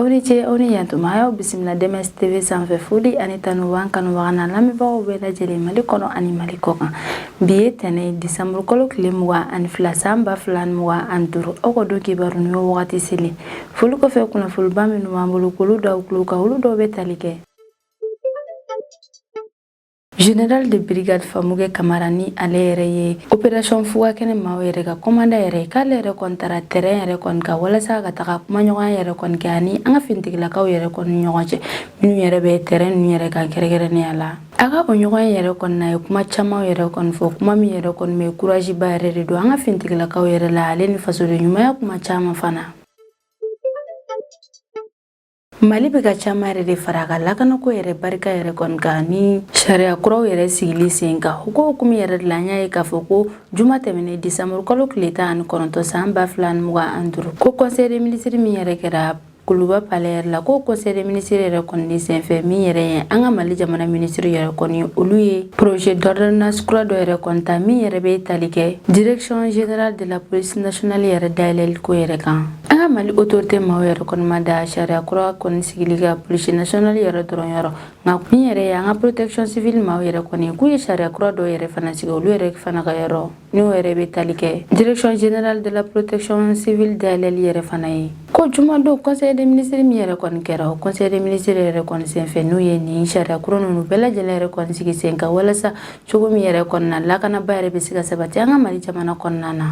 Aw ni ce, aw ni yantuma. A y'aw bisimila DMS TV sanfɛ. Foli ani tanu b'an kanubaga n'a lamɛnbagaw bɛɛ lajɛlen, Mali kɔnɔ ani Mali kɔ kan. Bi ye tɛnɛ ye, disanburu kalo tile 22, san 2025. Aw ka don kibaru ni o wagati selen. Foli kɔfɛ, kunnafoniba minnu b'an bolo k'olu da aw tulo kan, olu dɔw bɛ tali kɛ: Général de brigade Famukɛ Kamara, ni ale yɛrɛ ye opération Fuga Kɛnɛ maaw yɛrɛ ka commandant yɛrɛ, k'ale yɛrɛ kɔni taara terrain yɛrɛ kɔni kan walasa ka taga kumaɲɔgɔnya yɛrɛ kɔni kɛ ani an ka finitigilakaw yɛrɛ kɔni ɲɔgɔn cɛ, minnu yɛrɛ bɛ terrain ninnu yɛrɛ kan kɛrɛnkɛrɛnnenya la. A ka o ɲɔgɔn yɛrɛ kɔni na, ye kuma caman yɛrɛ kɔni fɔ, kuma min yɛrɛ kɔni bɛ courage ba yɛrɛ de don an ka finitigilakaw yɛrɛ la, ale ni fasoden ɲumanya kuma caman fana. Mali bɛ ka caman yɛrɛ de fara a ka lakanako yɛrɛ barika yɛrɛ kɔni kan ni sariya kuraw yɛrɛ sigili sen kan. O ko hukumu yɛrɛ de la, an y'a ye k'a fɔ ko juma tɛmɛnen, disanburu kalo tile 19, san 2025, ko conseil des ministres min yɛrɛ kɛra Kuluba palais yɛrɛ la, ko conseil des ministres yɛrɛ kɔni senfɛ, min yɛrɛ ye an ka Mali jamana ministre yɛrɛ kɔni, olu ye projet d'ordonnance kura dɔ yɛrɛ kɔni ta, min yɛrɛ bɛ tali kɛ Direction générale de la police nationale yɛrɛ dayɛlɛli ko yɛrɛ kan. An ka Mali autorité maaw yɛrɛ kɔni ma da sariya kura kɔni sigili ka police nationale yɛrɛ dɔrɔn yɔrɔ, nka min yɛrɛ ye an ka protection civile maaw yɛrɛ kɔni, k'u ye sariya kura dɔw yɛrɛ fana sigi olu yɛrɛ fana ka yɔrɔ, n'o yɛrɛ bɛ tali kɛ Direction générale de la protection civile dayɛlɛli yɛrɛ fana ye. Ko jumadon, conseil des ministres min yɛrɛ kɔni kɛra, o conseil des ministres yɛrɛ kɔni senfɛ, n'u ye nin sariya kura ninnu bɛɛ lajɛlen yɛrɛ kɔni sigi sen kan, walasa cogo min yɛrɛ kɔni na, lakanaba yɛrɛ bɛ se ka sabati an ka Mali jamana kɔnɔna na.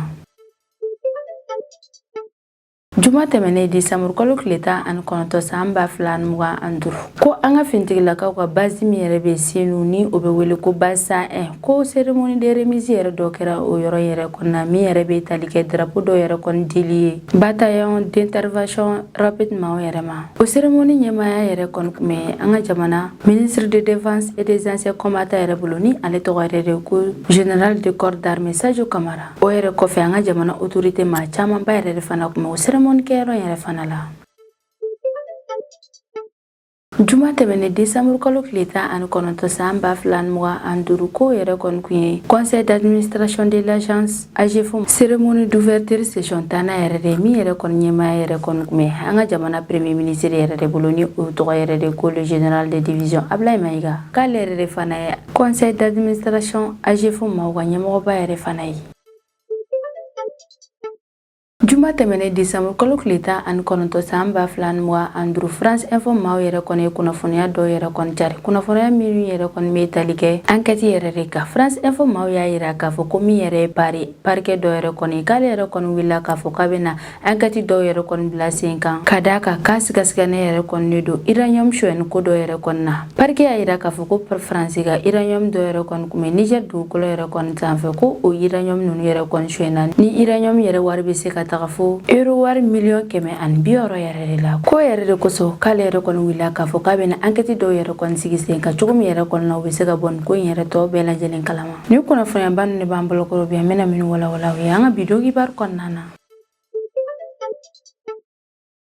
Juma tɛmɛnen, disanburu kalo tile 19, san 2025, ko an ka finitigilakaw ka base min yɛrɛ bɛ Senu, ni o bɛ wele ko base 101, ko cérémonie de remise yɛrɛ dɔ kɛra o yɔrɔ yɛrɛ kɔnɔna, min yɛrɛ bɛ tali kɛ drapeau dɔ yɛrɛ kɔni dili ye bataillon d'intervention rapide maaw yɛrɛ ma. O cérémonie ɲɛmaaya yɛrɛ kɔni tun bɛ an ka jamana ministre de défense et des anciens combattants yɛrɛ bolo, ni ale tɔgɔ yɛrɛ de ko général de corps d'armée Sadio Kamara. O yɛrɛ kɔfɛ, an ka jamana autorité maa camanba yɛrɛ de fana tun bɛ o cérémonie kɛyɔrɔ yɛrɛ fana la. Juma tɛmɛnen, desanburu kalo tile 19, san 2025, ko yɛrɛ kɔni kun ye conseil d'administration de l'agence AGEFO cérémonie d'ouverture session tannan yɛrɛ de, min yɛrɛ kɔni ɲɛmaaya yɛrɛ kɔni kun bɛ an ka jamana premier ministre yɛrɛ de bolo, ni o tɔgɔ yɛrɛ de ko le général de division Ablaye Mayiga, k'ale yɛrɛ de fana ye conseil d'administration AGEFO maaw ka ɲɛmɔgɔba yɛrɛ fana ye. Juma tɛmɛnen, disanburu kalo tile 19, san 2025, France Info maaw yɛrɛ kɔni ye kunnafoniya dɔw yɛrɛ kɔni cari, kunnafoniya minnu yɛrɛ kɔni bɛ tali kɛ enquête yɛrɛ de kan. France Info maaw y'a yira k'a fɔ ko min yɛrɛ ye Paris parquet dɔ yɛrɛ kɔni, k'ale yɛrɛ kɔni wulila k'a fɔ k'a bɛna enquête dɔw yɛrɛ kɔni bila sen kan, ka d'a kan k'a sigasigalen yɛrɛ kɔni de don uranium sonyɛni ko dɔ yɛrɛ kɔni na. Parquet y'a yira k'a fɔ ko Faransi ka uranium dɔ yɛrɛ kɔni kun bɛ Niger dugukolo yɛrɛ kɔni sanfɛ, ko o uranium ninnu yɛrɛ kɔni sonyɛna, ni uranium yɛrɛ wari bɛ se ka taga fo euro wari miliyɔn 160 yɛrɛ de la. Ko yɛrɛ de kosɔn k'ale yɛrɛ kɔni wulila k'a fɔ k'a bɛna enquête dɔw yɛrɛ kɔni sigi sen kan, cogo min yɛrɛ kɔni na, u bɛ se ka bɔ nin ko in yɛrɛ tɔ bɛɛ lajɛlen kalama. Ni kunnafoniyaba ninnu de b'an bolokɔrɔ bi, an bɛna minnu walawala o ye an ka bi don kibaru kɔnɔna na.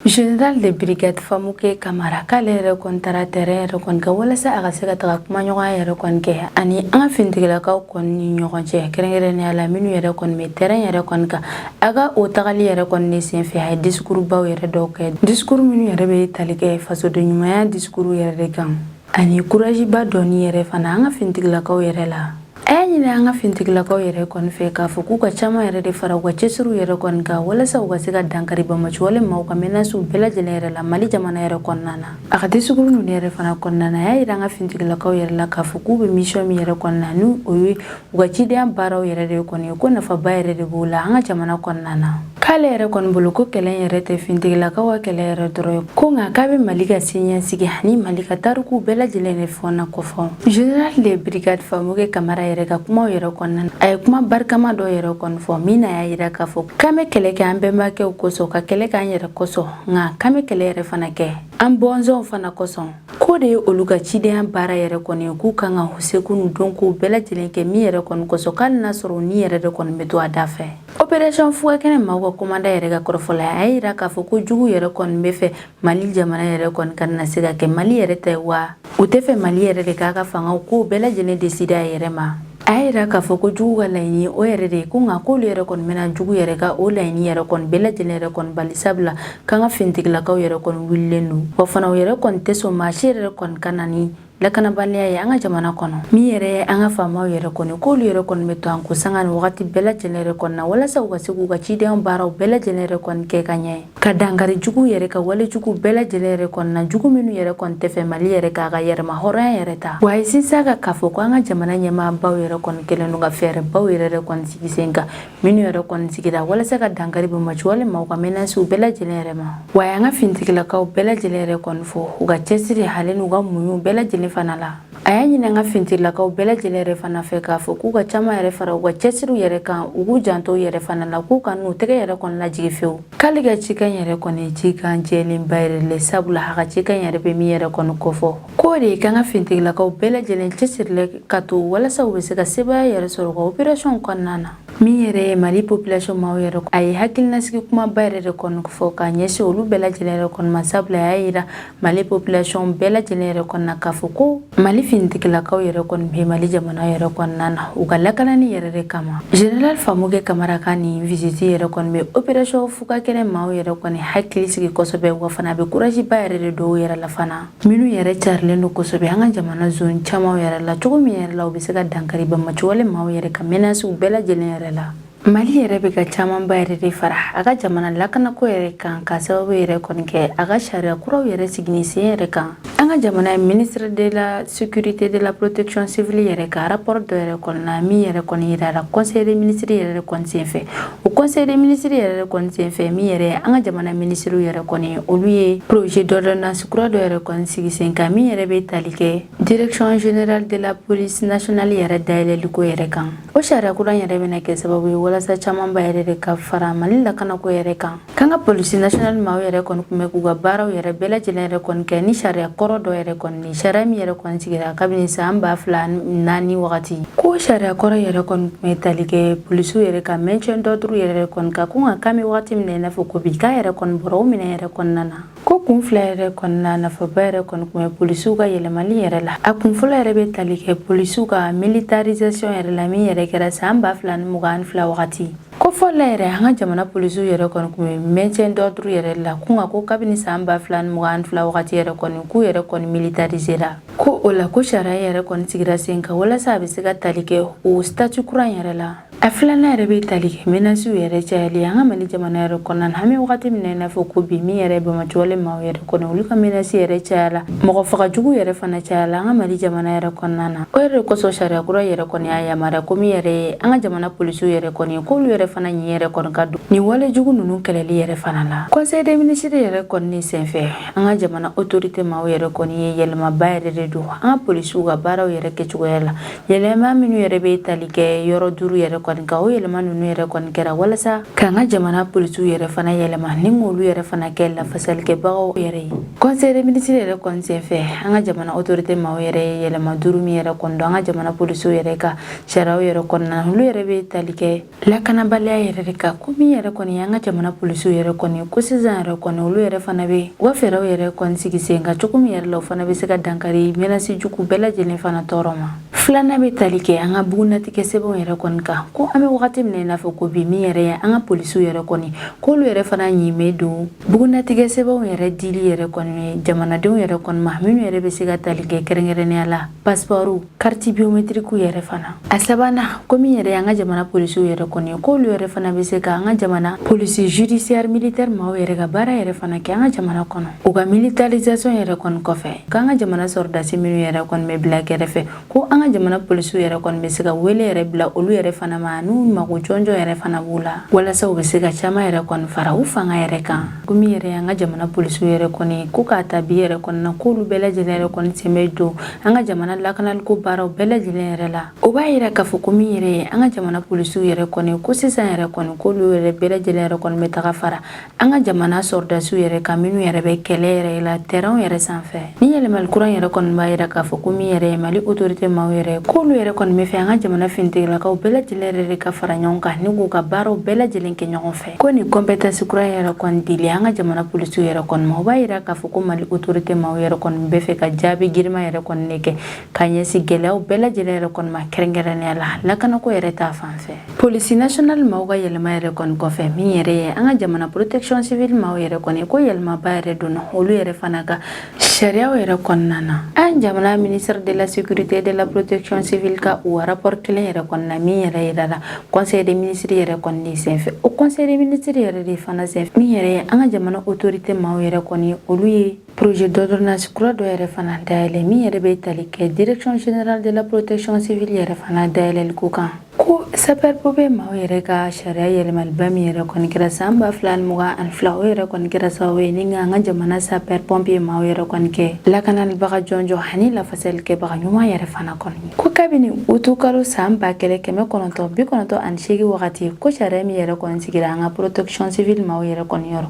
Général de brigade Famouké Kamara, k'ale yɛrɛ kɔni taara terrain yɛrɛ kɔni kan walasa a ka se ka taga kumaɲɔgɔnya yɛrɛ kɔni kɛ ani an ka finitigilakaw kɔni ni ɲɔgɔn cɛ, kɛrɛnkɛrɛnnenya la minnu yɛrɛ kɔni bɛ terrain yɛrɛ kɔni kan. A ka o tagali yɛrɛ kɔni de senfɛ, a ye discours baw yɛrɛ dɔw kɛ, discours minnu yɛrɛ bɛ tali kɛ fasoden ɲumanya discours yɛrɛ de kan, ani courage ba dɔɔni yɛrɛ fana an ka finitigilakaw yɛrɛ la. A y'a ɲini an ka finitigilakaw yɛrɛ kɔni fɛ k'a fɔ k'u ka caman yɛrɛ de fara u ka cɛsiriw yɛrɛ kɔni kan, walasa u ka se ka dankari banbaanciwale maaw ka menaces bɛɛ lajɛlen yɛrɛ la Mali jamana yɛrɛ kɔnɔna na. A ka discours ninnu yɛrɛ fana kɔnɔna na, a y'a yira an ka finitigilakaw yɛrɛ la k'a fɔ k'u bɛ mission min yɛrɛ kɔnɔna na, ni o ye u ka cidenya baaraw yɛrɛ de kɔni ye, ko nafaba yɛrɛ de b'o la an ka jamana kɔnɔna na. K'ale yɛrɛ kɔni bolo, ko kɛlɛ yɛrɛ tɛ finitigilakaw ka kɛlɛ yɛrɛ dɔrɔn ye, ko nka k'a bɛ Mali ka siniɲɛsigi ani Mali ka tarikuw bɛɛ lajɛlen de fɔna kɔfɔ. Général de brigade Famouké Kamara yɛrɛ ka kumaw yɛrɛ kɔnɔna na, a ye kuma barikama dɔ yɛrɛ kɔni fɔ, min na y'a yira k'a fɔ k'an bɛ kɛlɛ kɛ an bɛnbakɛw kosɔn, ka kɛlɛ kɛ an yɛrɛ kosɔn, nka k'an bɛ kɛlɛ yɛrɛ fana kɛ an bɔnsɔnw fana kosɔn, k'o de ye olu ka cidenya baara yɛrɛ kɔni ye, k'u kan ka seko n'u dɔnkow bɛɛ lajɛlen kɛ min yɛrɛ kɔni kosɔn, k'ale n'a sɔrɔ ni yɛrɛ de kɔni bɛ to a da fɛ. Opération Fuga Kɛnɛ maaw ka commandant yɛrɛ ka kɔrɔfɔ la, a y'a yira k'a fɔ ko jugu yɛrɛ kɔni bɛ fɛ Mali jamana yɛrɛ kɔni ka na se ka kɛ Mali yɛrɛ ta ye, wa u tɛ fɛ Mali yɛrɛ de k'a ka fangaw kow bɛɛ lajɛlen décider a yɛrɛ ma. A y'a yira k'a fɔ ko jugu ka laɲini o yɛrɛ de ye ko nka k'olu yɛrɛ kɔni bɛna jugu yɛrɛ ka o laɲini yɛrɛ kɔni bɛɛ lajɛlen yɛrɛ kɔni bali, sabula k'an ka finitigilakaw yɛrɛ kɔni wulilen don, wa fana u yɛrɛ kɔni tɛ sɔn maa si yɛrɛ kɔni ka na ni lakanabaliya ye an ka jamana kɔnɔ. Min yɛrɛ ye an ka faamaw yɛrɛ kɔni, k'olu yɛrɛ kɔni bɛ to an kɔ sanga ni wagati bɛɛ lajɛlen yɛrɛ kɔni na, walasa u ka se k'u ka cidenya baaraw bɛɛ lajɛlen yɛrɛ kɔni kɛ ka ɲɛ, ka dankari jugu yɛrɛ ka wale jugu bɛɛ lajɛlen yɛrɛ kɔni na, jugu minnu yɛrɛ kɔni tɛ fɛ Mali yɛrɛ k'a ka yɛrɛma hɔrɔnya yɛrɛ ta. Wa a ye sinsin a kan k'a fɔ ko an ka jamana ɲɛmaabaw yɛrɛ kɔni kɛlen don ka fɛɛrɛbaw yɛrɛ kɔni sigi sen kan, minnu yɛrɛ kɔni sigira walasa ka dankari banbaanciwale maaw ka menacew bɛɛ lajɛlen yɛrɛ ma. Wa a y'an ka finitigilakaw bɛɛ lajɛlen yɛrɛ kɔni fo u ka cɛsiri hali n'u ka muɲu bɛɛ lajɛlen fana la. A y'a ɲini an ka finitigilakaw bɛɛ lajɛlen yɛrɛ fana fɛ k'a fɔ k'u ka caman yɛrɛ fara u ka cɛsiriw yɛrɛ kan, u k'u janto u yɛrɛ fana la, k'u kan'u tɛgɛ yɛrɛ kɔni lajigi fewu. K'ale ka cikan yɛrɛ kɔni cikan jɛlenba yɛrɛ le, sabula a ka cikan yɛrɛ bɛ min yɛrɛ kɔni kofɔ, k'o de ye k'an ka finitigilakaw bɛɛ lajɛlen cɛsirilen ka to walasa u bɛ se ka sebaaya yɛrɛ sɔrɔ u ka opération kɔnɔna na. Min yɛrɛ ye Mali population maaw yɛrɛ, a ye hakilinasigi kumaba yɛrɛ de kɔni fɔ ka ɲɛsin olu bɛɛ lajɛlen yɛrɛ kɔni ma, sabula a y'a yira Mali population bɛɛ lajɛlen yɛrɛ kɔni na k'a fɔ ko Mali finitigilakaw yɛrɛ kɔni bɛ Mali jamana yɛrɛ kɔnɔna na u ka lakanani yɛrɛ de kama. Général Famukɛ Kamara ka nin visite yɛrɛ kɔni bɛ opération Fukakɛnɛ maaw yɛrɛ kɔni hakili sigi kosɛbɛ, wa fana a bɛ courage ba yɛrɛ de don u yɛrɛ la fana, minnu yɛrɛ carilen don kosɛbɛ an ka jamana zone caman yɛrɛ la, cogo min yɛrɛ la u bɛ se ka dankari banbaanciwale maaw yɛrɛ ka menacew bɛɛ lajɛlen yɛrɛ la. Mali yɛrɛ bɛ ka camanba yɛrɛ de fara a ka jamana lakanako yɛrɛ kan, ka sababu yɛrɛ kɔni kɛ a ka sariya kuraw yɛrɛ sigini sen yɛrɛ kan. An ka jamana ye ministre de la sécurité de la protection civile yɛrɛ ka rapport dɔ yɛrɛ kɔni na, min yɛrɛ kɔni yirara conseil des ministres yɛrɛ kɔni senfɛ. O conseil des ministres yɛrɛ kɔni senfɛ, min yɛrɛ an ka jamana ministres yɛrɛ kɔni, olu ye projet d'ordonnance kura dɔ yɛrɛ kɔni sigi sen kan, min yɛrɛ bɛ tali kɛ direction générale de la police nationale yɛrɛ dayɛlɛliko yɛrɛ kan. O sariya kura yɛrɛ bɛna kɛ sababu ye walasa camanba yɛrɛ de ka fara Mali lakanako yɛrɛ kan. K'an ka police nationale maaw yɛrɛ kɔni tun bɛ k'u ka baaraw yɛrɛ bɛɛ lajɛlen yɛrɛ kɔni kɛ ni sariya kɔrɔ dɔ yɛrɛ kɔni ni sariya min yɛrɛ kɔni sigira kabini san 2004 wagati, ko sariya kɔrɔ yɛrɛ kɔni tun bɛ tali kɛ polisiw yɛrɛ ka maintien d'ordre yɛrɛ kɔni kan, ko nka k'an bɛ wagati min na i n'a fɔ ko bi, k'a yɛrɛ kɔni bɔra o minɛn yɛrɛ kɔnɔna na. Ko kun fila yɛrɛ kɔnɔna nafaba yɛrɛ kɔni tun bɛ polisiw ka yɛlɛmali yɛrɛ la. A kun fɔlɔ yɛrɛ bɛ tali kɛ polisiw ka militarisation yɛrɛ la, min yɛrɛ kɛra san 2022 wagati. Ko fɔlɔ yɛrɛ, an ka jamana polisiw yɛrɛ kɔni tun bɛ maintien d'ordre yɛrɛ la, ko nka ko kabini san 2022 wagati yɛrɛ kɔni, k'u yɛrɛ kɔni militarisera. Ko o la, ko sariya yɛrɛ kɔni sigira sen kan walasa a bɛ se ka tali kɛ o statut kura yɛrɛ la. A filanan yɛrɛ bɛ tali kɛ menacew yɛrɛ cayali an ka Mali jamana yɛrɛ kɔnɔna na. An bɛ wagati min na i n'a fɔ ko bi, min yɛrɛ banbaanciwale maaw yɛrɛ kɔnɔ, olu ka menace yɛrɛ cayala, mɔgɔ faga jugu yɛrɛ fana cayala an ka Mali jamana yɛrɛ kɔnɔna na. O yɛrɛ kosɔn, sariya kura yɛrɛ kɔni y'a yamaruya ko min yɛrɛ ye an ka jamana polisiw yɛrɛ kɔni, k'olu yɛrɛ fana ɲin yɛrɛ kɔni ka don nin wale jugu ninnu kɛlɛli yɛrɛ fana la. Conseil des ministres yɛrɛ kɔni senfɛ, an ka jamana autorité maaw yɛrɛ kɔni ye yɛlɛmaba yɛrɛ de don an ka polisiw ka baaraw yɛrɛ kɛcogoya la. Yɛlɛma minnu yɛrɛ bɛ tali kɛ yɔrɔ duuru yɛrɛ kɔni kan, o yɛlɛma ninnu yɛrɛ kɔni kɛra walasa k'an ka jamana polisiw yɛrɛ fana yɛlɛma ni k'olu yɛrɛ fana kɛ lafasalikɛbagaw yɛrɛ ye. Conseil des ministres yɛrɛ kɔni senfɛ, an ka jamana autorité maaw yɛrɛ ye yɛlɛma duuru min yɛrɛ kɔni don an ka jamana polisiw yɛrɛ ka sariyaw yɛrɛ kɔnɔna, olu yɛrɛ bɛ tali kɛ lakanabaliya yɛrɛ de kan. Ko min yɛrɛ kɔni an ka jamana polisiw yɛrɛ kɔni, ko sisan yɛrɛ kɔni, olu yɛrɛ fana bɛ u ka fɛɛrɛw yɛrɛ kɔni sigi sen kan, cogo min yɛrɛ la u fana bɛ se ka dankari menace jugu bɛɛ lajɛlen fana tɔɔrɔ ma. Filanan bɛ tali kɛ an ka bugunnatigɛ sɛbɛnw yɛrɛ kɔni kan. Ko an bɛ wagati min na i n'a fɔ ko bi, min yɛrɛ ye an ka polisiw yɛrɛ kɔni, k'olu yɛrɛ fana ɲin bɛ don bugunnatigɛ sɛbɛnw yɛrɛ dili yɛrɛ kɔni jamanadenw yɛrɛ kɔni ma, minnu yɛrɛ bɛ se ka tali kɛ kɛrɛnkɛrɛnnenya la passeport, carte biométrique yɛrɛ fana. A sabanan, ko min yɛrɛ an ka jamana polisiw yɛrɛ kɔni, k'olu yɛrɛ fana bɛ se ka an ka jamana police judiciaire militaire maaw yɛrɛ ka baara yɛrɛ fana kɛ an ka jamana kɔnɔ. U ka militarisation yɛrɛ kɔni kɔfɛ, k'an ka jamana sɔrɔdasi minnu yɛrɛ kɔni bɛ bila kɛrɛfɛ, ko an ka jamana polisiw yɛrɛ kɔni bɛ se ka wele yɛrɛ bila olu yɛrɛ fana ma, n'u mago jɔnjɔn yɛrɛ fana b'u la, walasa u bɛ se ka caman yɛrɛ kɔni fara u fanga yɛrɛ kan. Ko min yɛrɛ an ka jamana polisiw yɛrɛ kɔni, ko k'a ta bi yɛrɛ kɔni na, k'olu bɛɛ lajɛlen yɛrɛ kɔni sen bɛ don an ka jamana lakanaliko baaraw bɛɛ lajɛlen yɛrɛ la. O b'a yira k'a fɔ ko min yɛrɛ ye an ka jamana polisiw yɛrɛ kɔni, ko sisan yɛrɛ kɔni, k'olu yɛrɛ bɛɛ lajɛlen yɛrɛ kɔni bɛ taga fara an ka jamana sɔrɔdasiw yɛrɛ kan, minnu yɛrɛ bɛ kɛlɛ yɛrɛ la terrain yɛrɛ sanfɛ. Ni yɛlɛmali kura yɛrɛ kɔni b'a yira k'a fɔ ko min yɛrɛ ye Mali autorité maaw yɛrɛ, k'olu yɛrɛ kɔni bɛ fɛ an ka jamana finitigilakaw bɛɛ lajɛlen yɛrɛ yɛrɛ de ka fara ɲɔgɔn kan ni k'u ka baaraw bɛɛ lajɛlen kɛ ɲɔgɔn fɛ. Ko nin compétence kura yɛrɛ kɔni dili an ka jamana polisiw yɛrɛ kɔni ma, o b'a yira k'a fɔ ko Mali autorité maaw yɛrɛ kɔni bɛ fɛ ka jaabi girinma yɛrɛ kɔni de kɛ ka ɲɛsin gɛlɛyaw bɛɛ lajɛlen yɛrɛ kɔni ma, kɛrɛnkɛrɛnnenya la lakanako yɛrɛ ta fan fɛ. Police nationale maaw ka yɛlɛma yɛrɛ kɔni kɔfɛ, min yɛrɛ ye an ka jamana protection civile maaw yɛrɛ kɔni, ko yɛlɛmaba yɛrɛ donna olu yɛrɛ fana ka sariyaw yɛrɛ kɔnɔna na. An jamana ministre de la Sécurité, de la Protection civile ka o rapport kelen yɛrɛ kɔnɔna min yɛrɛ yirala conseil des ministres yɛrɛ kɔni de senfɛ, o conseil des ministres yɛrɛ de fana senfɛ, min yɛrɛ ye an ka jamana autorité maaw yɛrɛ kɔni, olu ye projet d'ordonnance kura dɔ yɛrɛ fana dayɛlɛ, min yɛrɛ bɛ tali kɛ Direction générale de la Protection civile yɛrɛ fana dayɛlɛli ko kan. Ko sapeur pompier maaw yɛrɛ ka sariya yɛlɛmaliba min yɛrɛ kɔni kɛra san 2022, o yɛrɛ kɔni kɛra sababu ye ni ka an ka jamana sapeur pompier maaw yɛrɛ kɔni kɛ lakanalibaga jɔnjɔn ani lafasalikɛbaga ɲuman yɛrɛ fana kɔni. Ko kabini utukalo san 1998 wagati, ko sariya min yɛrɛ kɔni sigira an ka protection civile maaw yɛrɛ kɔni yɔrɔ,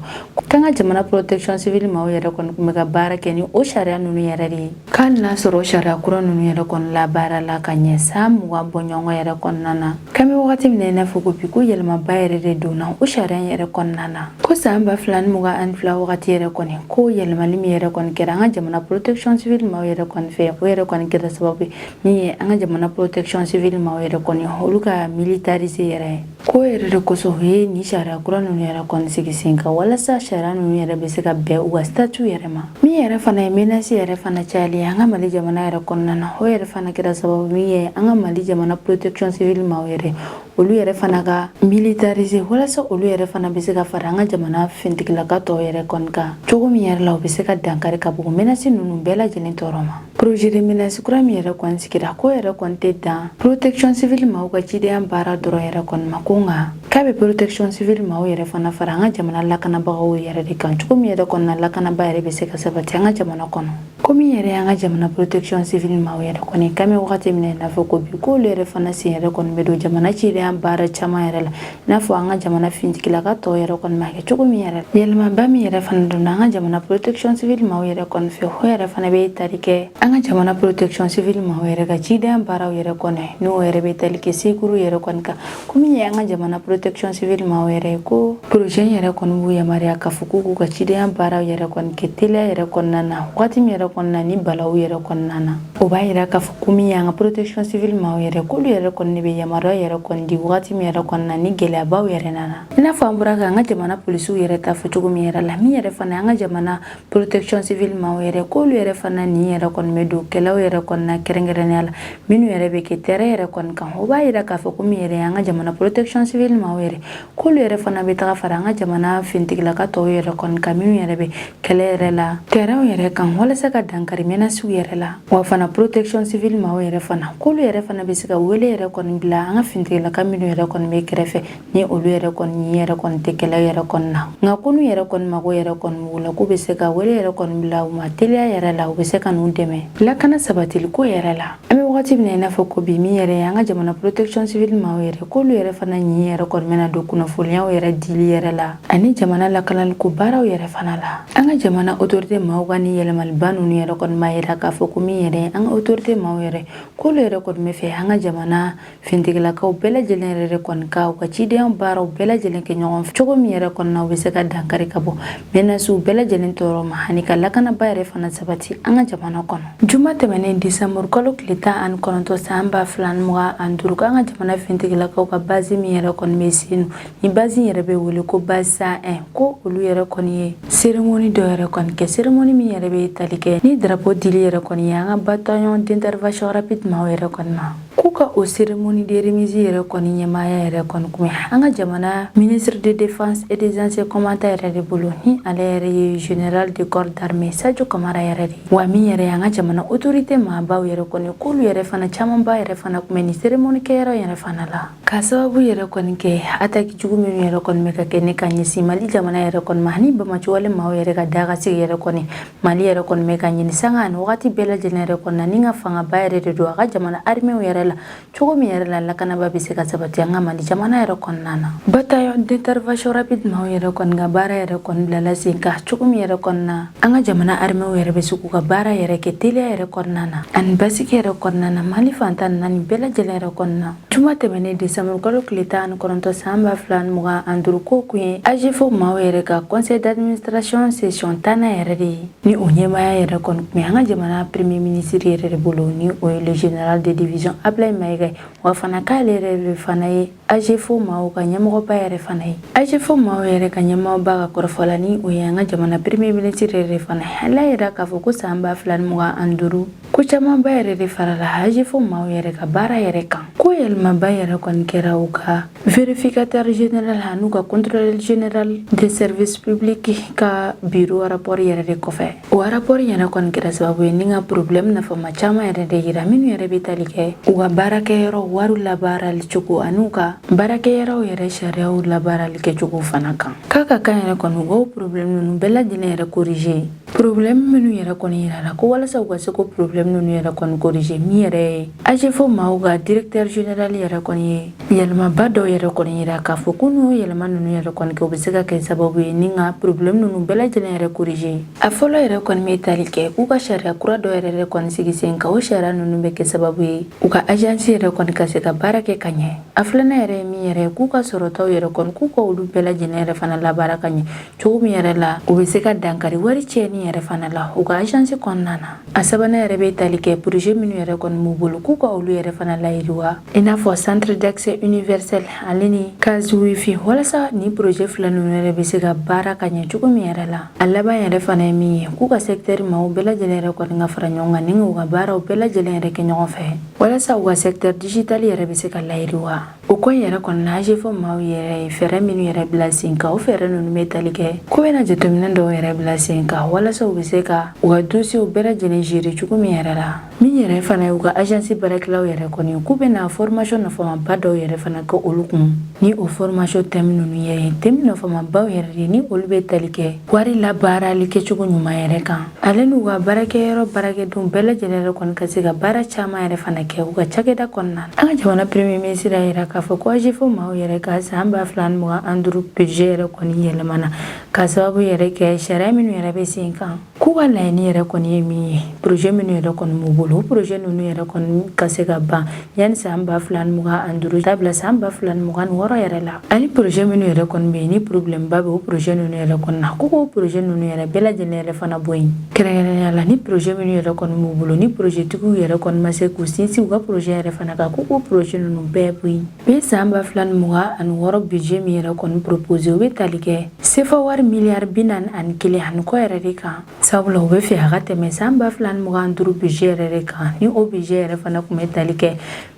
k'an ka jamana protection civile maaw yɛrɛ kɔni tun bɛ ka baara kɛ ni o sariya ninnu yɛrɛ de ye, k'a n'a sɔrɔ sariya kura ninnu yɛrɛ kɔni labaara la ka ɲɛ san 20 bɔɲɔgɔn yɛrɛ kɔnɔna na. K'an bɛ wagati min na i n'a fɔ ko bi, ko yɛlɛmaba yɛrɛ de donna o sariya yɛrɛ kɔnɔna na. Ko san 2022 wagati yɛrɛ kɔni, ko yɛlɛmali min yɛrɛ kɔni kɛra an ka jamana protection civile maaw yɛrɛ kɔni fɛ, o yɛrɛ kɔni kɛra sababu ye min ye an ka jamana protection civile maaw yɛrɛ kɔni, olu ka militariser yɛrɛ. Ko yɛrɛ de kosɔn u ye nin sariya kura ninnu yɛrɛ kɔni sigi sen kan, walasa sariya ninnu yɛrɛ bɛ se ka bɛn u ka statut yɛrɛ ma. Min yɛrɛ fana ye menace yɛrɛ fana cayali ye an ka Mali jamana yɛrɛ kɔnɔna na, o yɛrɛ fana kɛra sababu min ye an ka Mali jamana protection civile maaw yɛrɛ, olu yɛrɛ fana ka militariser, walasa olu yɛrɛ fana bɛ se ka fara an ka jamana finitigilaka tɔw yɛrɛ kɔni kan cogo min yɛrɛ la, u bɛ se ka dankari ka bɔ menace ninnu bɛɛ lajɛlen tɔɔrɔ ma. Projet de menace kura min yɛrɛ kɔni sigira, ko yɛrɛ kɔni tɛ dan protection civile maaw ka cidenya baara dɔrɔn yɛrɛ kɔni ma, ko nka k'a bɛ protection civile maaw yɛrɛ fana fara an ka jamana lakanabagaw yɛrɛ de kan, cogo min yɛrɛ kɔnɔna lakanaba yɛrɛ bɛ se ka sabati an ka jamana kɔnɔ. Ko min yɛrɛ y'an ka jamana protection civile maaw yɛrɛ kɔni, k'an bɛ wagati min na i n'a fɔ ko bi, k'olu yɛrɛ fana sen yɛrɛ kɔni bɛ don jamana cidenya baara caman yɛrɛ la, i n'a fɔ an ka jamana finitigilaka tɔw yɛrɛ kɔni b'a kɛ cogo min yɛrɛ. Yɛlɛmaba min yɛrɛ fana donna an ka jamana protection civile maaw yɛrɛ kɔni fɛ, o yɛrɛ fana bɛ tali kɛ an ka jamana protection civile maaw yɛrɛ ka cidenya baaraw yɛrɛ kɔni, n'o yɛrɛ bɛ tali kɛ secours yɛrɛ kɔni kan. Ko min ye an ka jamana protection civile maaw yɛrɛ ye, ko projet yɛrɛ kɔni b'u yamaruya k'a fɔ k'u k'u ka cidenya baaraw yɛrɛ kɔni kɛ teliya yɛrɛ kɔnɔna na, wagati min yɛrɛ kɔnɔna ni balawu yɛrɛ kɔnɔna na. O b'a yira k'a fɔ ko min y'an ka protection civile maaw yɛrɛ, k'olu yɛrɛ kɔni de bɛ yamaruya yɛrɛ kɔni di wagati min yɛrɛ kɔnɔna ni gɛlɛyabaw yɛrɛ nana, i n'a fɔ an bɔra k'an ka jamana polisiw yɛrɛ ta fɔ cogo min yɛrɛ la. Min yɛrɛ fana an ka jamana protection civile maaw yɛrɛ, k'olu yɛrɛ fana nin yɛrɛ kɔni bɛ don kɛlɛw yɛrɛ kɔnɔna, kɛrɛnkɛrɛnnenya la minnu yɛrɛ bɛ kɛ terrain yɛrɛ kɔni kan. O b'a yira k'a fɔ ko min yɛrɛ y'an ka jamana protection civile maaw yɛrɛ, k'olu yɛrɛ fana bɛ taga fara an ka jamana finitigilaka tɔw yɛrɛ kɔni kan, minnu yɛrɛ bɛ kɛlɛ yɛrɛ la terrain yɛrɛ kan, walasa ka dankari menaces yɛrɛ la. Wa fana protection civile maaw yɛrɛ fana, k'olu yɛrɛ fana bɛ se ka wele yɛrɛ kɔni bila an ka finitigilaka minnu yɛrɛ kɔni bɛ kɛrɛfɛ, ni olu yɛrɛ kɔni yɛrɛ kɔni tɛ kɛlɛ yɛrɛ kɔni na, nka ko n'u yɛrɛ kɔni mago yɛrɛ kɔni b'u la, k'u bɛ se ka wele yɛrɛ kɔni bila u ma teliya yɛrɛ la, u bɛ se ka n'u dɛmɛ lakana sabatili ko yɛrɛ la. An bɛ wagati min na i n'a fɔ ko bi, min yɛrɛ ye an ka jamana protection civile maaw yɛrɛ, k'olu yɛrɛ fana ɲin yɛrɛ kɔni bɛna don kunnafoniyaw yɛrɛ dili yɛrɛ la ani jamana lakanali ko baaraw yɛrɛ fana la. An ka jamana autorité maaw ka ni yɛlɛmaliba ninnu yɛrɛ kɔni b'a yira k'a fɔ ko min yɛrɛ ye an ka autorité maaw yɛrɛ, k'olu yɛrɛ kɔni bɛ fɛ an ka jamana finitigilakaw bɛɛ lajɛlen yɛrɛ de kɔni ka u ka cidenya baaraw bɛɛ lajɛlen kɛ ɲɔgɔn fɛ, cogo min yɛrɛ kɔnɔna u bɛ se ka dankari ka bɔ menaces bɛɛ lajɛlen tɔɔrɔ ma ani ka lakanaba yɛrɛ fana sabati an ka jamana kɔnɔ. Juma tɛmɛnen, décembre kalo tile 19 san 2025, k'an ka jamana finitigilakaw ka base min yɛrɛ kɔni bɛ Senu, ni base yɛrɛ bɛ wele ko base 101, ko olu yɛrɛ kɔni ye cérémonie dɔ yɛrɛ kɔni kɛ, cérémonie min yɛrɛ bɛ tali kɛ ni drapeau dili yɛrɛ kɔni ye an ka bataillon d'intervention rapide maaw yɛrɛ kɔni ma. K'u ka o cérémonie de remise yɛrɛ kɔni ɲɛmaaya yɛrɛ kɔni kun bɛ an ka jamana ministre de Défense et des Anciens Combattants yɛrɛ de bolo, ni ale yɛrɛ ye général de corps d'armée Sadio Kamara yɛrɛ de. Wa min yɛrɛ y'an ka jamana autorité maabaw yɛrɛ kɔni, k'olu yɛrɛ fana camanba yɛrɛ fana kun bɛ nin cérémonie kɛyɔrɔ yɛrɛ fana la, ka sababu yɛrɛ kɔni kɛ attaque jugu minnu yɛrɛ kɔni bɛ ka kɛ ne ka ɲɛsin Mali jamana yɛrɛ kɔni ma, ani bamaciwale maaw yɛrɛ ka daga sigi yɛrɛ kɔni Mali yɛrɛ kɔni bɛ ka ɲini sanga ani wagati bɛɛ lajɛlen yɛrɛ kɔni na, ni ka fangaba yɛrɛ de don a ka jamana armée yɛrɛ la. la, cogo min yɛrɛ la lakanaba bɛ se ka sabati an ka Mali jamana yɛrɛ kɔnɔna na. Bataillon d'intervention rapide maaw yɛrɛ kɔni ka baara yɛrɛ kɔni bilala sen kan, cogo min yɛrɛ kɔnɔna an ka jamana armée yɛrɛ bɛ se k'u ka baara yɛrɛ kɛ teliya yɛrɛ kɔnɔna na ani basigi yɛrɛ kɔnɔna na Mali fan 14 bɛɛ lajɛlen yɛrɛ kɔnɔna. Juma tɛmɛnen, décembre kalo tile 19 san 2025, ko kun ye AGEFAU maaw yɛrɛ ka conseil d'administration session 10nan yɛrɛ de ye, ni o ɲɛmaaya yɛrɛ kɔni tun bɛ an ka jamana premier ministre yɛrɛ de bolo, ni o ye le général de division Ablaye Mayiga. Wa fana k'ale yɛrɛ de fana ye AGEFAU maaw ka ɲɛmɔgɔba yɛrɛ fana ye. AGEFAU maaw yɛrɛ ka ɲɛmɔgɔba ka kɔrɔfɔ la, ni o ye an ka jamana premier ministre yɛrɛ fana ye, ale y'a yira k'a fɔ ko san 2025, ko camanba yɛrɛ de farala AGEFAU maaw yɛrɛ ka baara yɛrɛ kan, ko yɛlɛmaba yɛrɛ kɔni kɛra u ka vérificateur général an'u ka contrôleur général des services publics ka bureau rapport yɛrɛ de kɔfɛ. O rapport yɛrɛ kɔni kɛra sababu ye ni ka problème nafama caman yɛrɛ de yira, minnu yɛrɛ bɛ tali kɛ u ka baarakɛyɔrɔ wariw labaarali cogo an'u ka baarakɛyɔrɔw yɛrɛ sariyaw labaarali kɛcogo fana kan. K'a ka kan yɛrɛ kɔni u k'o problème ninnu bɛɛ lajɛlen yɛrɛ corriger. Problème minnu yɛrɛ kɔni yirala ko walasa u ka se ko problème ninnu yɛrɛ kɔni corriger, min yɛrɛ ye AGEFAU maaw ka directeur général yɛrɛ kɔni ye yɛlɛmaba dɔw yɛrɛ kɔni yira k'a fɔ ko n'o yɛlɛma ninnu yɛrɛ kɔni kɛ, u bɛ se ka kɛ sababu ye ni ka problème ninnu bɛɛ lajɛlen yɛrɛ corriger. A fɔlɔ yɛrɛ kɔni bɛ tali kɛ k'u ka sariya kura dɔ yɛrɛ de kɔni sigi sen kan. O sariya ninnu bɛ kɛ sababu ye u ka agence yɛrɛ kɔni ka se ka baara kɛ ka ɲɛ. A filanan yɛrɛ ye min yɛrɛ ye, k'u ka sɔrɔtaw yɛrɛ kɔni, k'u ka olu bɛɛ lajɛlen yɛrɛ fana labaara ka ɲɛ, cogo min yɛrɛ la u bɛ se ka dankari wari tiɲɛni yɛrɛ fana la u ka agence kɔnɔna na. A sabanan yɛrɛ bɛ tali kɛ projet minnu yɛrɛ kɔni b'u bolo, k'u ka olu yɛrɛ fana layiriwa, i n'a fɔ centre d'accès universel ale ni case wifi, walasa ni projet fila ninnu yɛrɛ bɛ se ka baara ka ɲɛ cogo min yɛrɛ la. A laban yɛrɛ fana ye min ye, k'u ka secteur maaw bɛɛ lajɛlen yɛrɛ kɔni ka fara ɲɔgɔn kan ni k'u ka baaraw bɛɛ lajɛlen yɛrɛ kɛ ɲɔgɔn fɛ, walasa u ka secteur digital yɛrɛ bɛ se ka layiriwa. O ko in yɛrɛ kɔni na, AGEFAU maaw yɛrɛ ye fɛɛrɛ minnu yɛrɛ bila sen kan, o fɛɛrɛ ninnu bɛ tali kɛ ko bɛna jateminɛ dɔw yɛrɛ bila sen kan, walasa u bɛ se ka u ka dossiers bɛɛ lajɛlen gérer cogo min yɛrɛ la. Min yɛrɛ fana ye u ka agence baarakɛlaw yɛrɛ kɔni, k'u bɛna formation nafamaba dɔw yɛrɛ fana kɛ olu kun, ni o formation thème ninnu yɛrɛ ye thème nafamabaw yɛrɛ de, ni olu bɛ tali kɛ wari labaarali kɛcogo ɲuman yɛrɛ kan, ale n'u ka baarakɛyɔrɔ baarakɛdenw bɛɛ lajɛlen yɛrɛ kɔni ka se ka baara caman yɛrɛ fana kɛ u ka cakɛda kɔnɔna na. An ka jamana premier ministre y'a yira k'a fɔ ko AGEFAU maaw yɛrɛ ka san 2025 budget yɛrɛ kɔni yɛlɛmana ka sababu yɛrɛ kɛ sariya minnu yɛrɛ bɛ sen kan, k'u ka laɲini yɛrɛ kɔni ye min ye, projet minnu yɛrɛ kɔni b'u bolo, o projet ninnu yɛrɛ kɔni ka se ka ban yanni san 2025 dabila san 2026 yɛrɛ la, ani projet minnu yɛrɛ kɔni bɛ yen ni problème ba bɛ o projet ninnu yɛrɛ kɔni na, ko k'o projet ninnu yɛrɛ bɛɛ lajɛlen yɛrɛ fana bɔ yen. Kɛrɛnkɛrɛnnenya la, ni projet minnu yɛrɛ kɔni b'u bolo, ni projet tigiw yɛrɛ kɔni ma se k'u sinsin u ka projet yɛrɛ fana kan, ko k'o projet ninnu bɛɛ bɔ yen. U ye san 2026 budget min yɛrɛ kɔni proposé, o bɛ tali kɛ sefa wari miliyari 41 ani kɔ yɛrɛ de kan, sabula u bɛ fɛ a ka tɛmɛ san 2025 budget yɛrɛ de kan, ni o budget yɛrɛ fana tun bɛ tali kɛ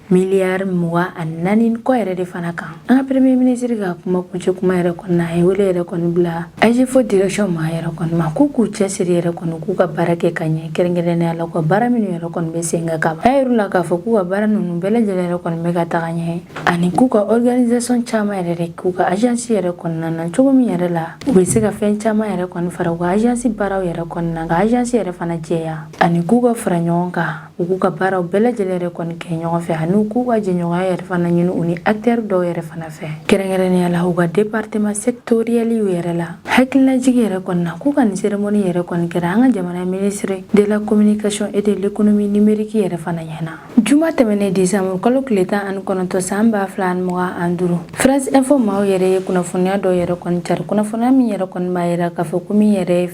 miliyari 24 kɔ yɛrɛ de fana kan. An ka premier ministre ka kuma kuncɛ kuma yɛrɛ kɔnɔna, a ye wele yɛrɛ kɔni bila AGEFAU direction ma yɛrɛ kɔni ma, k'u k'u cɛsiri yɛrɛ kɔni, k'u ka baara kɛ ka ɲɛ, kɛrɛnkɛrɛnnenya la u ka baara minnu yɛrɛ kɔni bɛ sen kan ka ban. A yir'u la k'a fɔ k'u ka baara ninnu bɛɛ lajɛlen yɛrɛ kɔni bɛ ka taga ɲɛ, ani k'u ka organisation caman yɛrɛ de k'u ka agence yɛrɛ kɔnɔna na, cogo min yɛrɛ la u bɛ se ka fɛn caman yɛrɛ kɔni fara u ka agence baaraw yɛrɛ kɔnɔna, ka agence yɛrɛ fana jɛya, ani k'u ka fara ɲɔgɔn kan, u k'u ka baaraw bɛɛ lajɛlen yɛrɛ kɔni kɛ ɲɔgɔn fɛ, ani k'u ka jɛɲɔgɔnya yɛrɛ fana ɲini u ni acteur dɔw yɛrɛ fana fɛ, kɛrɛnkɛrɛnnenya la u ka département sectoriel yɛrɛ la. Hakililajigi yɛrɛ kɔni na, k'u ka nin cérémonie yɛrɛ kɔni kɛra an ka jamana ministre de la communication et de l'économie numérique yɛrɛ fana ɲɛna. Juma tɛmɛnen, décembre kalo tile 19 san 2025, France Info maaw yɛrɛ ye kunnafoniya dɔw yɛrɛ kɔni cari, kunnafoniya min yɛrɛ kɔni b'a yira k'a fɔ ko min yɛrɛ ye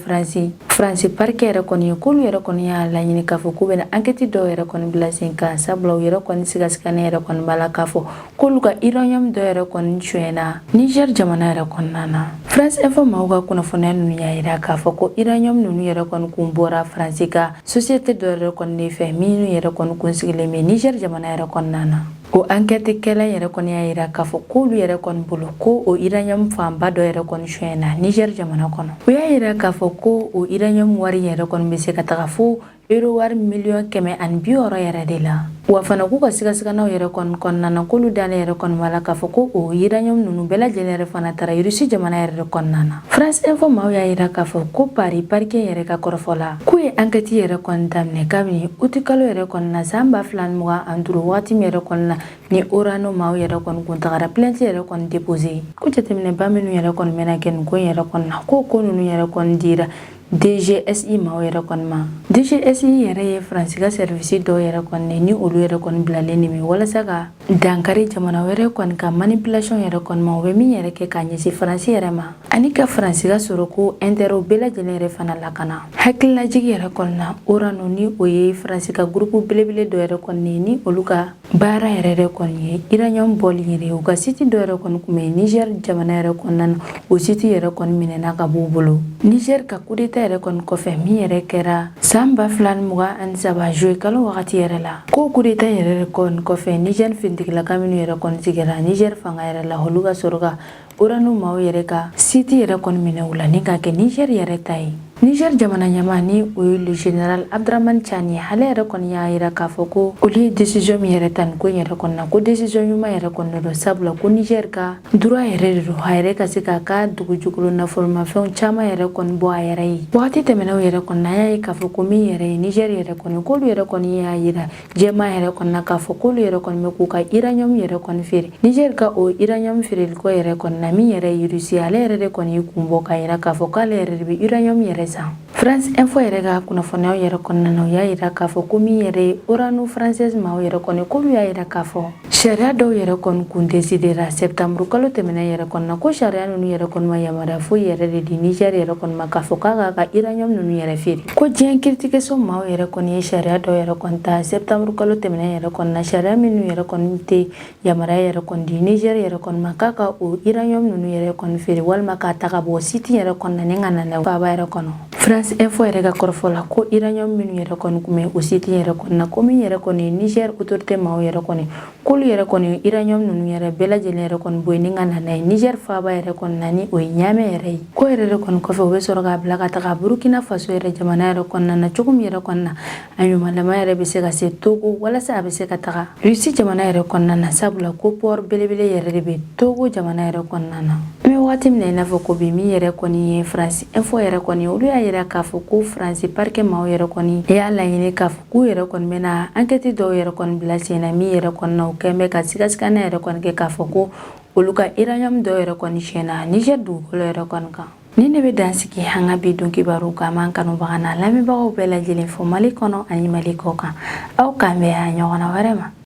Faransi parquet yɛrɛ kɔni ye, k'olu yɛrɛ kɔni y'a laɲini k'a fɔ k'u bɛna enquête dɔw yɛrɛ kɔni bila sen kan, sabula u yɛrɛ kɔni sigasigani yɛrɛ kɔni b'a la k'a fɔ k'olu ka uranium dɔ yɛrɛ kɔni sonyɛna Niger jamana yɛrɛ kɔnɔna na. France Info maaw ka kunnafoniya ninnu y'a yira k'a fɔ ko uranium ninnu yɛrɛ kɔni kun bɔra Faransi ka société dɔ yɛrɛ kɔni de fɛ, minnu yɛrɛ kɔni kun sigilen bɛ Niger jamana yɛrɛ kɔnɔna na. O enquête kɛla yɛrɛ kɔni y'a yira k'a fɔ k'olu yɛrɛ kɔni bolo ko o uranium fanba dɔ yɛrɛ kɔni sonyɛna Niger jamana kɔnɔ. U y'a yira k'a fɔ ko o uranium wari yɛrɛ kɔni bɛ se ka taga fo euro wari miliyɔn 160 yɛrɛ de la. Wa fana, k'u ka sigasiganaw yɛrɛ kɔni kɔnɔna na, k'olu dalen yɛrɛ kɔni b'a la k'a fɔ ko o uranium ninnu bɛɛ lajɛlen yɛrɛ fana taara Russie jamana yɛrɛ de kɔnɔna na. France Info maaw y'a yira k'a fɔ ko Paris parquet yɛrɛ ka kɔrɔfɔ la, k'u ye enquête yɛrɛ kɔni daminɛ kabini uti kalo yɛrɛ kɔni na san 2025, wagati min yɛrɛ kɔni na ni Orano maaw yɛrɛ kɔni kun tagara plainte yɛrɛ kɔni déposé, ko jateminɛba minnu yɛrɛ kɔni bɛna kɛ nin ko in yɛrɛ kɔni na, ko ko ninnu yɛrɛ kɔni dira DGSI maaw yɛrɛ kɔni ma. DGSI yɛrɛ ye Faransi ka service dɔw yɛrɛ kɔni ni olu yɛrɛ kɔni bilalen de walasa ka dankari jamana wɛrɛ kɔni ka manipulation yɛrɛ kɔni ma, u bɛ min yɛrɛ kɛ k'a ɲɛsin Faransi yɛrɛ ma ani ka Faransi ka sɔrɔ ko intérêt bɛɛ lajɛlen yɛrɛ fana lakana. Hakililajigi yɛrɛ kɔni na, Orano, ni o ye Faransi ka groupe belebele dɔ yɛrɛ kɔni ni olu ka baara yɛrɛ de kɔni ye uranium bɔli yɛrɛ, u ka site dɔ yɛrɛ kɔni kun bɛ Niger jamana yɛrɛ kɔnɔna na. O site yɛrɛ kɔni minɛna ka b'u bolo Niger ka coup d'état yɛrɛ kɔni kɔfɛ, min yɛrɛ kɛra san 2023 juillet kalo wagati yɛrɛ la. Ko coup d'état yɛrɛ kɔni kɔfɛ, Niger finitigilaka minnu yɛrɛ kɔni sigira Niger fanga yɛrɛ la, olu ka sɔrɔ ka Orano maaw yɛrɛ ka site yɛrɛ kɔni minɛ u la ni k'a kɛ Niger yɛrɛ ta ye. Niger jamana ɲɛmaa, ni o ye le général Abdramane Tiani, ale yɛrɛ kɔni y'a yira k'a fɔ ko olu ye décision min yɛrɛ ta nin ko in yɛrɛ kɔni na, ko décision ɲuman yɛrɛ kɔni don, sabula ko Niger ka droit yɛrɛ de don, a yɛrɛ ka se k'a ka dugujukolo nafolomafɛnw caman yɛrɛ kɔni bɔ a yɛrɛ ye. Wagati tɛmɛnenw yɛrɛ kɔni na, an y'a ye k'a fɔ ko min yɛrɛ ye Niger yɛrɛ kɔni, k'olu yɛrɛ kɔni y'a yira jɛma yɛrɛ kɔni na k'a fɔ k'olu yɛrɛ kɔni bɛ k'u ka uranium yɛrɛ kɔni feere. Niger ka o uranium feereliko yɛrɛ kɔni na, min yɛrɛ ye Russie, ale yɛrɛ de kɔni ye kun bɔ k'a yira k'a fɔ k'ale yɛrɛ de bɛ uranium yɛrɛ san. France Info yɛrɛ ka kunnafoniyaw yɛrɛ kɔnɔna na, u y'a yira k'a fɔ ko min yɛrɛ ye Orano française maaw yɛrɛ kɔni, k'olu y'a yira k'a fɔ sariya dɔw yɛrɛ kɔni kun décidera septembre kalo tɛmɛnen yɛrɛ kɔni na, ko sariya ninnu yɛrɛ kɔni ma yamaruya foyi yɛrɛ de di Niger yɛrɛ kɔni ma k'a fɔ k'a k'a ka uranium ninnu yɛrɛ feere. Ko diɲɛ kiiritigɛso maaw yɛrɛ kɔni ye sariya dɔw yɛrɛ kɔni ta septembre kalo tɛmɛnen yɛrɛ kɔni na, sariya minnu yɛrɛ kɔni tɛ yamaruya yɛrɛ kɔni di Niger yɛrɛ kɔni ma k'a ka o uranium ninnu yɛrɛ kɔni feere walima k'a ta ka bɔ site yɛrɛ kɔni na ni ka na n'a ye faaba yɛrɛ kɔnɔ. France Info yɛrɛ ka kɔrɔfɔ la, ko uranium minnu yɛrɛ kɔni kun bɛ o site yɛrɛ kɔni na, ko min yɛrɛ kɔni ye Niger autorité maaw yɛrɛ kɔni, k'olu yɛrɛ kɔni uranium ninnu yɛrɛ bɛɛ lajɛlen yɛrɛ kɔni bɔ yen ni ka na n'a ye Niger faaba yɛrɛ kɔni na, ni o ye Niamey yɛrɛ ye. Ko yɛrɛ de kɔni kɔfɛ, u bɛ sɔrɔ k'a bila ka taga Burukina Faso yɛrɛ jamana yɛrɛ kɔnɔna na, cogo min yɛrɛ kɔni na a ɲumanlama yɛrɛ bɛ se ka se Togo walasa a bɛ se ka taga Russie jamana yɛrɛ kɔnɔna na, sabula ko port belebele yɛrɛ de bɛ Togo jamana yɛrɛ kɔnɔna na. An bɛ wagati min na i n'a fɔ ko bi, min yɛrɛ kɔni ye France Info yɛrɛ kɔni, olu y'a yira k'a fɔ ko France parquet maaw yɛrɛ kɔni y'a laɲini k'a fɔ k'u yɛrɛ kɔni bɛna enquête dɔw yɛrɛ kɔni bila sen na, min yɛrɛ kɔni na u kɛn bɛ ka sigasigana yɛrɛ kɔni kɛ k'a fɔ ko olu ka uranium dɔw yɛrɛ kɔni siyɛnna Niger dugukolo yɛrɛ kɔni kan. Ni ne bɛ dan sigi an ka bi don kibaru kan. An kanubaga n'a lamɛnbagaw bɛɛ lajɛlen fo Mali kɔnɔ ani Mali kɔ kan. Aw k'an bɛn a ɲɔgɔnna wɛrɛ ma.